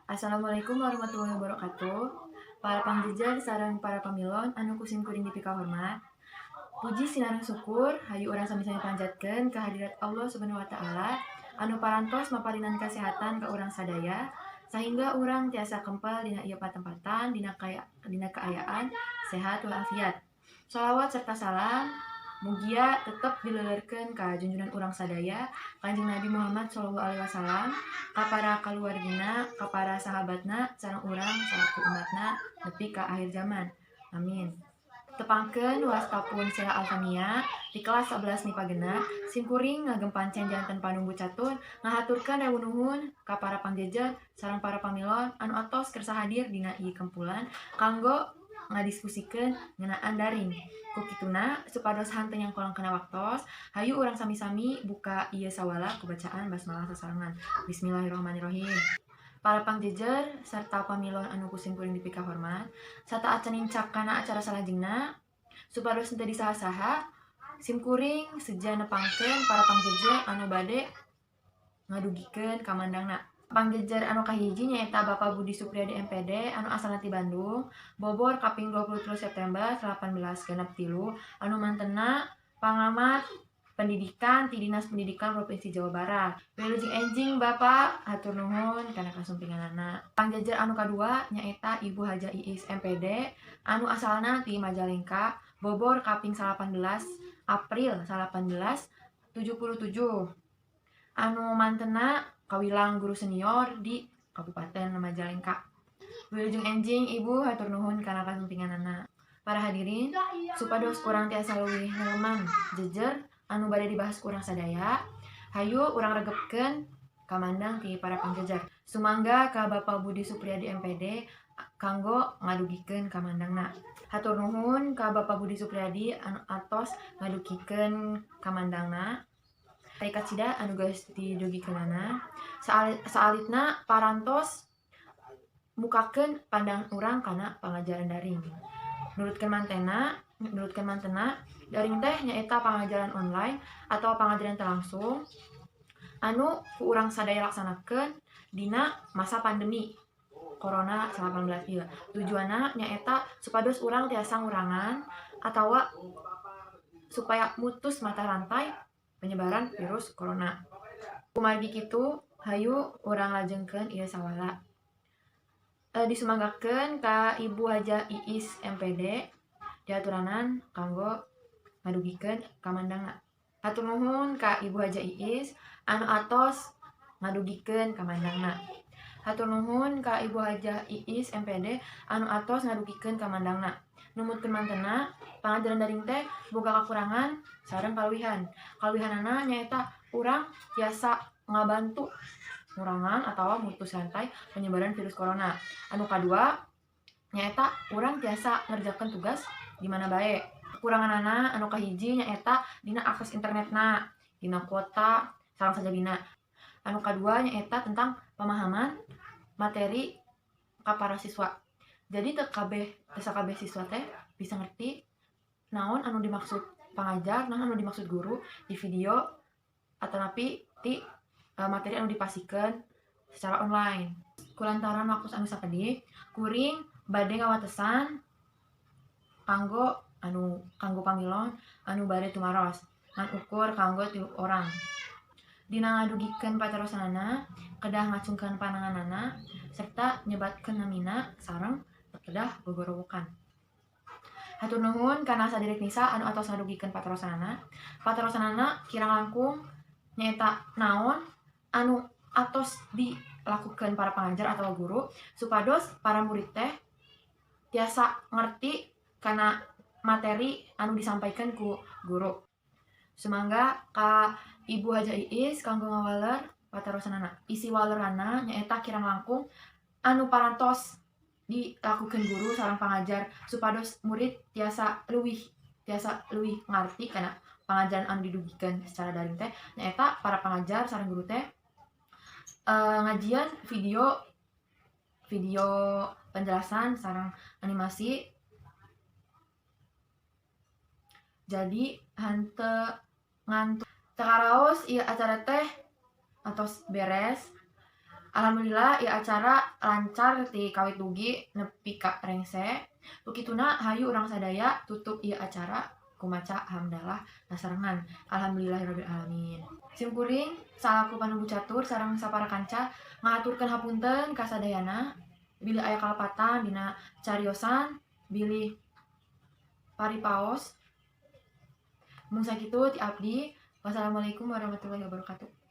Assalamualaikum warahmatullahi wabarakatuh. Para pangjejer sareng para pamilon anu ku sim kuring dipikahormat. Puji sinareng syukur hayu urang sami-sami panjatkeun kehadirat Allah Subhanahu wa Taala anu parantos maparinan kesehatan ka urang sadaya sehingga urang tiasa kempal dina ieu patempatan dina kaayaan sehat walafiat. Sholawat serta salam mugia tetep dileuleurkeun ka junjungan urang sadaya, Kanjeng Nabi Muhammad sallallahu alaihi wasallam, ka para kaluargina, ka para sahabatna, sareng urang salaku umatna nepi ka akhir zaman. Amin. Tepangkeun, wasta pun Sheila Alfania di kelas 11 MIPA 6. Sim kuring ngagem pancen janten panumbu catun ngahaturkeun rewu nuhun ka para pangjejer sareng para pamilon anu atos kersa hadir dina ieu kempulan kanggo ngadiskusikeun ngeunaan daring. Ku kituna, supados hanteu nyangkolang kana waktos, hayu urang sami-sami buka ieu sawala ku bacaan basmalah sasarengan. Bismillahirrahmanirrahim. Para pangjejer serta pamilon anu ku sim kuring dipikahormat, sateuacan nincak kana acara salajengna, supados henteu disaha-saha, sim kuring seja nepangkeun para pangjejer anu bade ngadugikeun kamandangna. Pangjejer anu kahiji nyaeta Bapak Budi Supriyadi MPD anu asalna ti Bandung, bobor kaping 23 September 1863, anu mantena pangamat pendidikan ti Dinas Pendidikan Provinsi Jawa Barat. Wilujeng enjing, Bapak, hatur nuhun kana kasumpinganana. Pangjejer anu kadua nyaeta Ibu Haja Iis MPD anu asalna ti Majalengka, bobor kaping 18 April 1877, anu mantena kawilang guru senior di Kabupaten Majalengka. Wilujeng enjing, Ibu, hatur nuhun kana kasumpinganana. Para hadirin, supados urang tiasa leuwih neleman jejer anu bade dibahas ku urang sadaya, hayu urang regepkeun kamandang ti para pangjejer. Sumangga ka Bapak Budi Supriyadi MPD kanggo ngadugikeun kamandangna. Hatur nuhun ka Bapak Budi Supriyadi anu atos ngadugikeun kamandangna. Kacida anu geus didugikeunana. Saalitna parantos mukakeun pandangan urang kana pangajaran daring. Nurutkeun mantena, daring teh nyaeta pangajaran online atau pangajaran teu langsung anu ku urang sadaya laksanakeun dina masa pandemi Corona 19 ieu. Tujuanna nyaeta supados urang tiasa ngurangan atawa supaya mutus mata rantai penyebaran virus corona. Kumargi kitu, hayu urang lajengkeun ieu sawala. Disumanggakeun ka Ibu Haja Iis MPD diaturanan kanggo ngadugikeun kamandangna. Hatur nuhun ka Ibu Haja Iis anu atos ngadugikeun kamandangna. Hatur nuhun ka Ibu Haja Iis MPD anu atos ngadugikeun kamandangna. Numutkeun mantena, pangajaran daring teh boga kakurangan sareng kaluwihan. Kaluwihanana nyaeta urang tiasa ngabantu ngurangan atawa mutus rantai penyebaran virus corona. Anu kadua nyaeta urang tiasa ngerjakeun tugas di mana bae. Kekuranganana anu kahiji nyaeta dina akses internetna, dina kuota, sareng sajabina. Anu kadua nyaeta tentang pemahaman materi ka para siswa. Jadi teu sakabeh siswa teh bisa ngerti naon anu dimaksud pangajar, naon anu dimaksud guru di video atanapi ti materi anu dipasihkeun secara online. Kulantaran waktu anu sakedik, kuring bade ngawatesan kanggo pamilon anu bade tumaros, ngan ukur kanggo 3 orang. Dina ngadugikeun patarosanana, kedah ngacungkeun pananganana serta nyebatkeun namina sareng kedah gogorowokan. Hatur nuhun kana saderek Nisa anu atos ngadugikeun patarosanana. Patarosanana kirang langkung nyaeta naon anu atos dilakukeun para pengajar atau guru supados para murid teh tiasa ngerti kana materi anu disampaikan ku guru. Sumangga ka Ibu Haja Iis kanggo ngawaler patarosanana. Isi walerana nyaeta kirang langkung anu parantos dilakukeun guru sareng pangajar supados murid tiasa leuwih ngarti kana pangajaran anu didugikeun secara daring teh nyaeta para pangajar sareng guru teh ngajieun video video penjelasan sareng animasi, jadi henteu ngantuk. Teu karaos ieu acara teh atos beres. Alhamdulillah ya, acara lancar ti kawit dugi nepi ka rengse. Ku kituna hayu urang sadaya tutup ieu acara ku maca hamdalah sasarengan. Alhamdulillahirabbil alamin. Sim kuring salaku panumbu catur sareng sapara kanca ngahaturkeun hapunten ka sadayana bilih aya kalepatan dina cariosan, bilih paripaos. Mung sakitu ti abdi. Wassalamualaikum warahmatullahi wabarakatuh.